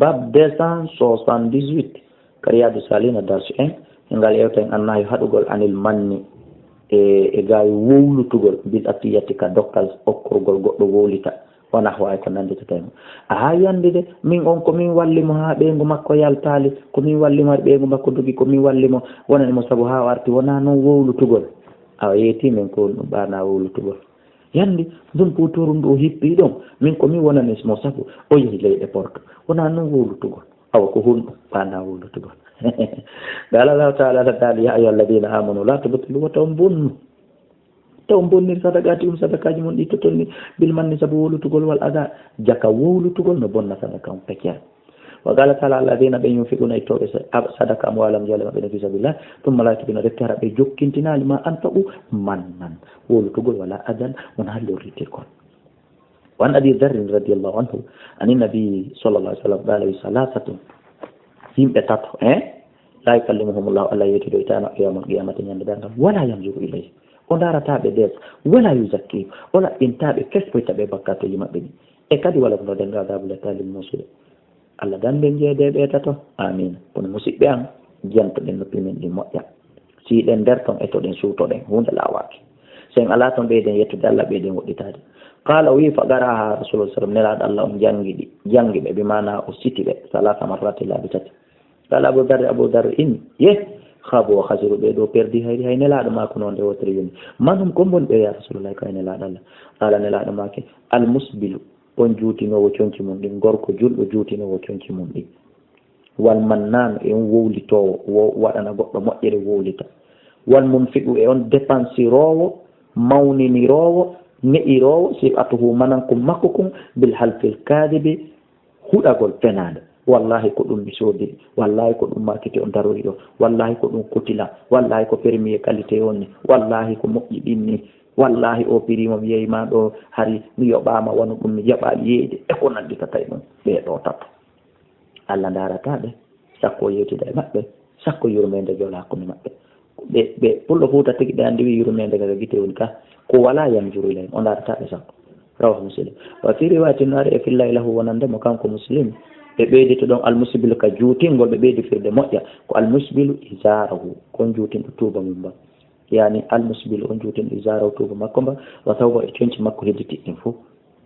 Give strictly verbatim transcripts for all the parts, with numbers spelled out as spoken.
Bab deux cent soixante-dix-huit, ka Riyadu Salihina, darsu en, ngal yewta en annahyu haɗugol anil manni, e, e gaawi wowlutugol, bil atiyati, ka dokkal okkorgol goɗɗo wowlita, wa nahwa, e ko nannditata e mum. A haa yandi de, min on ko min walli mo haa ɓeyngu makko yaltaali, ko min walli mo hari ɓeyngu makko dogi, ko min walli mo, wonani mo sabu haa o arti, wonaa non wowlutugol. Awa yeetii min ko ɗum ɓaanaa wowlutugol. Yandi, ndun puuturu ndu o hippii ɗon, min ko min wonani mo sabu o yehi leyɗe porto. Wonaa non wowlutugol. Awa ko hunɗo, ɓaanaa wowlutugol. Qala Allahu ta'ala, Allah ta'ala, "Ya ayyuha alladhina amanu la tubtilu," wota on bonnu. Ta on bonnir sadaqatikum, sadakaaji mon ɗi toton ni, bil manni, sabu wowlutugol, wal adha, jaka wowlutugol no bonna sadaka on peccere. Wa qala ta'ala, "Alladhina," ɓe, "yunfiquna," ittooɓe sa-, ab-, sadaka, "amwalahum," jawle maɓɓe ɗen, "fi sabilillah, thumma la yutbina," rette hara ɓe jokkintinaali, "ma anfaqu," mannan. Wowlutugol wala adhan, wonaa lorritirgol. Wa an Abi Dharrin radiyallahu anhu, anin Nabi sallallahu alaihi wasallam, qala, wi, "Thalathatun," yimɓe tato, eh? "La yukallimuhumullahu," Allah yewtidoytaano ɓe yawmal qiyamati, ñande darngal, "wala yanzuru ilayhim," o ndaarataa ɓe dees, "wala yuzakkihim," o laɓɓintaa ɓe, fesfoyta ɓe bakkatuuji maɓɓe ɗin. E kadi, "Wa lahum," no den, "adhabun," le talil musude. Allah danden jeedeeɓe e tato. Amiin. Kono musiɓɓe an, jantoɗen noppi men ɗin moƴƴa. Si hiɗen nder ton, etoɗen, suutoɗen, huunde laawaaki. Si en alaa ton, ɓeyden yettude Allah, ɓeyden woɗɗitaade. Qaala, o wi'i, fa qara'aha Rasulullah sallam, Nelaaɗo Allah on janngi ɗi, janngi ɓe, bi maana o siti ɓe, salaasa marratin, laabi tati. Qaala Abu Dharr, Abu Dharr inni, yeh, khaabu wa khasiru, ɓee ɗoo perdi, hayri hay Nelaaɗo maako non nde wootere yoni. Man hum, ko mboni ɓe, ya Rasulullah, ko hay Nelaaɗo Allah? Qaala, Nelaaɗo maaki, al musbilu, on juutinoowo conci mun ɗin, gorko julɗo juutinoowo conci mun ɗin. Wal mannaanu, e on wowlitoowo, wo-, waɗana goɗɗo moƴƴere wowlita. Wal munfiqu, e on depensiroowo, mawniniroowo, ne'iroowo, sif'atuhu, manan kun makko kun, bil halfil kaadibi, huɗagol fenaande. Wallahi ko ɗum mi soodiri. Wallahi ko ɗum markete on darori ɗo. Wallahi ko ɗum kotila. Wallahi ko premier qualité on ni. Wallahi ko moƴƴi ɗin ni. Wallahi o prix mo mi yeyi ma ɗo, hari mi yoɓaama wano ɗum mi jaɓaali yeeyde. E ko nannditata e ɗum. Ɓee ɗoo tato. Allah ndaarataa ɓe, sakko o yewtida e maɓɓe, sakko yurmeende joola hakkunde maɓɓe. Ɓe, ɓe, Pullo Fuuta tigi ɓe anndi wi yurmeende ka gite woni ka, ko wala yanzuru ilayhim, o ndaarataa ɓe sakko. Rawahu Muslim. Wa fi riwayatin, no ari e fillay lahu wonande mo kanko Muslim, ɓe ɓeydito ɗon almusbilu ka juutingol, ɓe ɓeydi firde moƴƴa, ko almusbilu izarahu, kon juutinɗo tuuba mum ba. Yani almusbilu on juutinɗo izarahu tuuba makko mba, wa thawba e conci makko hedditi ɗin fof.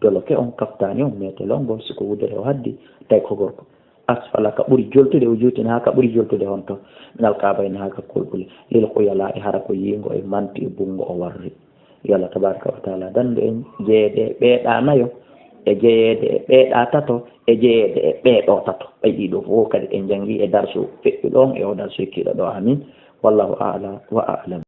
Doloke on, kaftaani on, metelol ngol, si ko wudere o haddi, tawi ko gorko. Asfala, ka ɓuri joltude, o juutin haa ka ɓuri joltude honto, minal kaabayni, haa ka kolɓule, lil khuyala, e hara ko yiingo e manti e bunngo o warri. Yo Allah tabaraka wa taala dandu en jeyeede e ɓee ɗaa nayo, e jeyeede e ɓee ɗaa tato, e jeyeede e ɓee ɗoo tato. Ɓay ɗii ɗoo fof kadi en janngi e darsu feƴƴuɗo on e o darsu hikkiiɗo ɗoo. Amin. Wallahu a'la wa a'lam.